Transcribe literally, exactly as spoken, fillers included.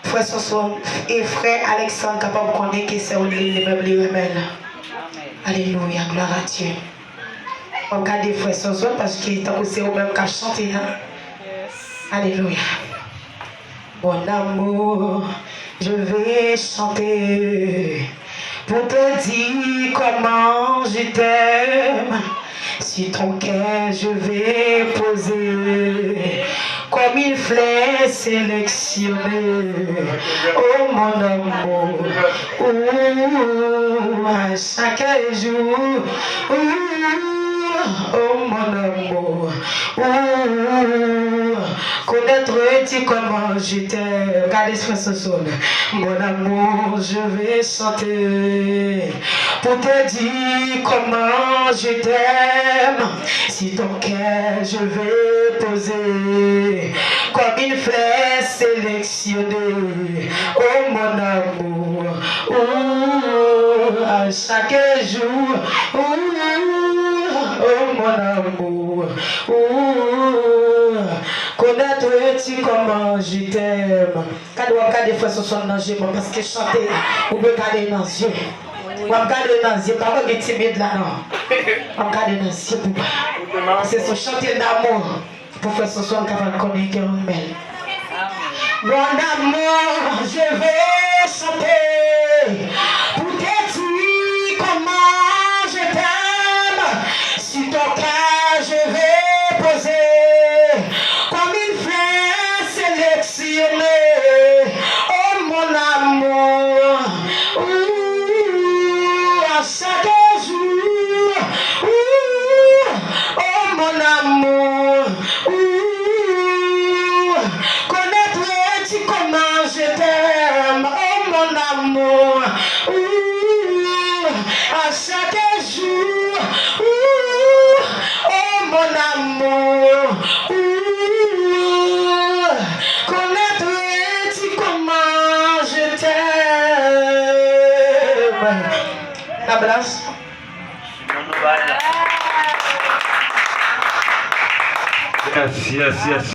Frè Sonson e frè Alexandre kapab konnen ke sè w li renmen m, li renmen l. Alelouya, glwa a Dye. W ap gade frè Sonson paske tankou se ou menm k ap chante a. Alelouya. Mon amour, je vais chanter pour te dire comment je t'aime. Sur ton cœur, je vais poser comme une fleur sélectionnée. Oh mon amour, ouh, à chaque jour, ouh, oh mon amour, ouh, connaître-tu comment je t'aime. Gade frè Sonson. Mon amour, je vais chanter pour te dire comment je t'aime. Si ton cœur, je vais poser comme une fleur sélectionnée. Oh mon amour, ouh, à chaque jour, ouh, oh mon amour, ouh, connaître-tu comment je t'aime. Gade, w ap gade frè Sonson nan je mwen, paske chante, ou dwe gade nan zye. W ap gade nan zye, pa gen timid la non. W ap gade nan zye pou mwen. Se sou chante damou pou frè Sonson kapab konnen ke w renmen l. Mon amour, je vais chanter pour te dire comment je t'aime. Sur ton cœur, je vais poser comme une fleur sélectionnée. Oh mon amour, ouh, à chaque jour, ouh, oh mon amour, ouh, connaître-tu comment je t'aime, oh mon amour, ouh, à chaque jour, ouh, oh mon amour, ouh, connaître-tu comment je t'aime. Aplòz. Yes, yes, yes.